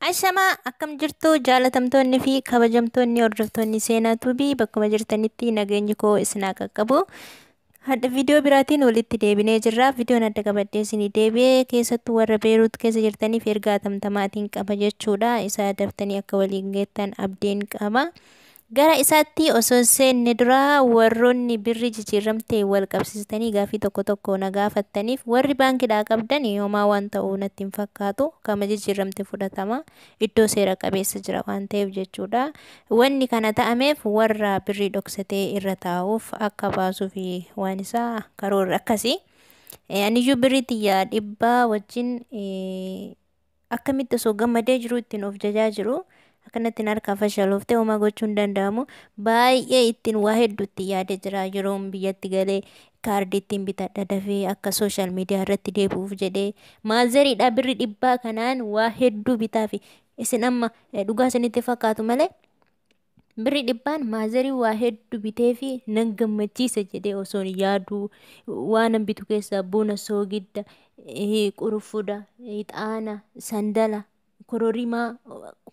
Ashamaa, akkam jirtu jaalatamtoonni fi kabajamtoonni hordoftoonni Seenaa Tuubii? Bakkuma jirtanitti nageenyi koo isin haa qaqqabu. Hadha viidiyoo biraatiin walitti deebinee jirra. Viidiyoon adda qabadhee isinii deebi'ee keessattuu warra Beeruut keessa jirtaniif ergaa tamtamaatiin qaba jechuudha. Isa daftanii akka waliin geettan abdiin qaba. Gara isaatti osoo hin seenne dura, warroonni birri jijjiiramte wal qabsiistanii gaafii tokko tokko na gaafattaniif, warri baankiidhaa qabdan homaa waan ta'uu natti hin fakkaatu. Kama jijjiiramte fudhatama, iddoo seera qabeessa jira waan ta'eef jechuudha. Wanni kana ta'ameef warra birrii dhoksatee irra taa'uuf akka baasuuf waan isaa karoorri akkasii. Aniyyuu birrii xiyyaa 100 wajjin akkamitti osoo gammadee jiru ittiin of jajaa jiru akkanatti harkaa fashaloofte, homaa gochuu hin danda'amu. Baay'ee ittiin waa hedduu itti yaadee jira. Yeroon biyyatti galee kaardii ittiin bitadha, dafee akka social media irratti deebi'uuf jedhee maazariidha. Birri 100 kanaan waa hedduu bitaafi. Isin amma dhugaa isinitti fakkaatu malee, birri 100n maazarii waa hedduu bitee fi nan gammachiisa jedhee osoon yaaduu, waan bitu keessaa buna, soogidda, quruffuda, ixaana, sandala, kororimaa,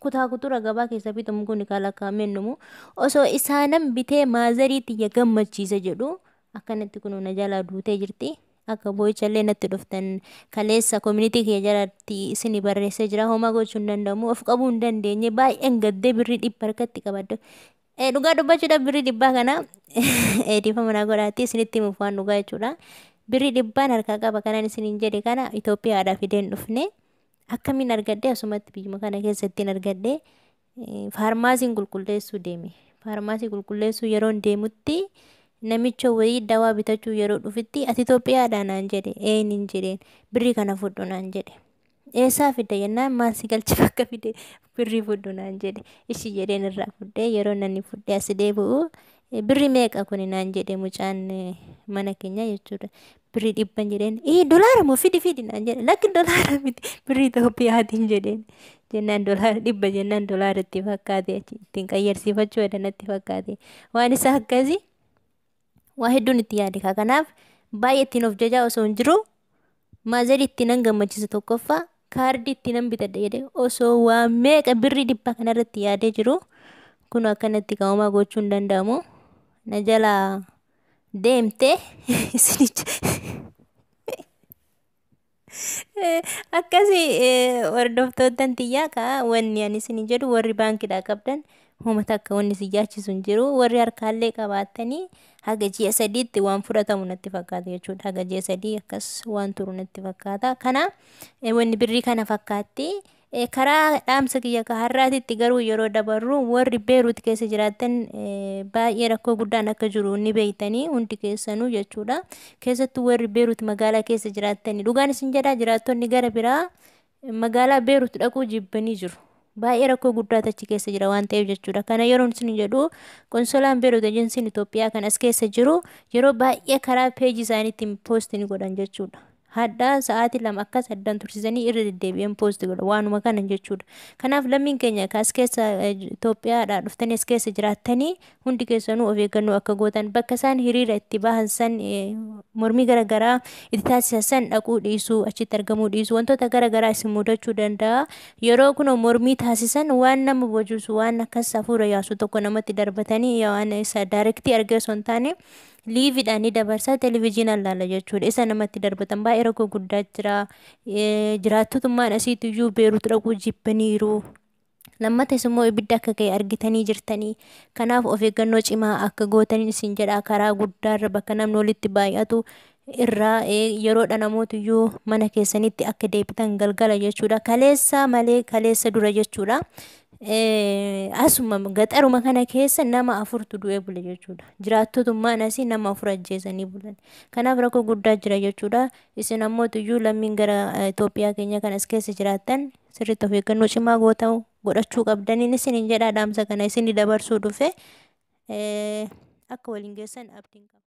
kutaa kutura gabaa keessa bitamu kun kan lakkaa'ameen dhumu osoo isaanan bitee maazarii tiyya gammachiisa jedhu, akkanatti kun na jalaa duutee jirti. Akka boo'ichallee natti dhuftan kaleessa community kiyya jalatti isin barreessee jira. Homaa gochuu hin danda'amu, of qabuu hin dandeenye, baay'een gaddee birrii 100 harkatti qabadde. Dhugaa dubbachuudhaaf birrii 100 kana dhiifama naa godhaatti isinitti himuuf waan dhugaa jechuudha. Birrii 100n harkaa qaba kanaan isiniin jedhe kana Itoophiyaadhaa fideen dhufne. Akkamiin argadde? Asumatti biyyuma kana keessattiin argadde. Faarmaasiin qulqulleessuu deeme. Faarmaasii qulqulleessuu yeroon deemutti namicha wayii dawaa bitachuu yeroo dhufitti, "Ati Itoophiyaadhaa?" naan jedhe. "Een," hin jedheen. "Birrii kana fudhu," naan jedhe. "Eessaa fidde?" jennaan, "Maal si galche bakka fide, birrii fudhu," naan jedhe. "Ishi," jedheen irraa fudhee yeroo namni fudhee as deebi'u, "Birrii meeqa kuni?" naan jedhe mucaan mana keenya jechuudha. "Birrii 100n," jedheen. "Ii, dolaara moo? Fidi, fidi," naan jedhe. "Lakki, dolaara miti, birrii Itoophiyaatiin," jedheen. Jennaan dolaara 100 jennaan dolaara itti fakkaate, achi ittiin qayyarsiifachuu jedha natti fakkaate. Waan isaa akkasii waa hedduun itti yaade. Kanaaf baay'ee ittiin of jajaa osoo hin jiru, maazarii itti nan gammachiisa, tokkoffaa kaardii itti nan bitadha jedhee osoo waa meeqa birrii 100 kanarratti yaadee jiru, kun akkanatti kaa'umaa gochuu hin danda'amu. Na jalaa deemte isinicha. Akkasii hordoftoottan tiyyaa kaa, wanni ani isin jedhu, warri baankiidhaa qabdan homa takka wanni si yaachisu hin jiru. Warri harkaallee qabaattanii haga ji'a 3tti waan fudhatamu natti fakkaata jechuudha. Haga ji'a 3 akkas waan turu natti fakkaata. Kana wanni birrii kana fakkaatti. Karaa dhaamsa kiyya ka har'aatitti garuu yeroo dabarru, warri Beeruut keessa jiraattan baay'ee rakkoo guddaan akka jiru ni beeytanii hundi keessanuu jechuudha. Keessattuu warri Beeruut magaalaa keessa jiraattanii, dhugaan isin jedhaa, jiraattonni gara biraa magaalaa Beeruut dhaquu jibbanii jiru. Baay'ee rakkoo guddaatu achi keessa jira waan ta'eef jechuudha. Kana yeroo isin jedhu, konsolaan Beeruut, ejensiin Itoophiyaa kan as keessa jiru, yeroo baay'ee karaa peejii isaaniitiin post ni godhan jechuudha. Hadhaa sa'aatii 2 akkas addaan tursiisanii irra deddeebi'an post godha waanuma kana jechuudha. Kanaaf lammiin keenya as keessa Itoophiyaadhaa dhuftanii as keessa jiraattanii hundi keessanuu of eeggannoo akka gootan, bakka isaan hiriira itti bahan san, mormii garaagaraa itti taasisan san dhaquu dhiisuu, achitti argamuu dhiisuu, wantoota garaagaraa isin mudachuu danda'a. Yeroo kun mormii taasisan waan nama bojuusu, waan akkas hafuura yaasu tokko namatti darbatanii, waan isa direct argee osoo hin taane liveiidhaan ni dabarsaa, televezyiinaan laala jechuudha. Isa namatti darbatan, baay'ee rakkoo guddaa jira. Jiraattotummaan asiitu iyyuu Beeruut dhaquu jibbaniiru. Lammatas immoo ibidda akka ka'e argitanii jirtanii. Kanaaf of eeggannoo cimaa akka gootaniin isin jedha. Karaa guddaarra bakka namni walitti baay'atu irraa yeroodha namoota iyyuu mana keessanitti akka deebitan galgala jechuudha. Kaleessa malee kaleessa dura jechuudha. Asuma gaxaruma kana keessa nama afurtu du'ee bule jechuudha. Jiraattotummaan asii nama afur ajjeesanii bulan. Kanaaf rakkoo guddaa jira jechuudha. Isin ammoo iyyuu lammiin gara Itoophiyaa keenya kan as keessa jiraattan sirriitti of eeggannoo cimaa goota'u godhachuu qabdaniin isin jedhaa, dhaamsa kana isin dabarsuu dhufe, akka waliin geessan abdiin qaba.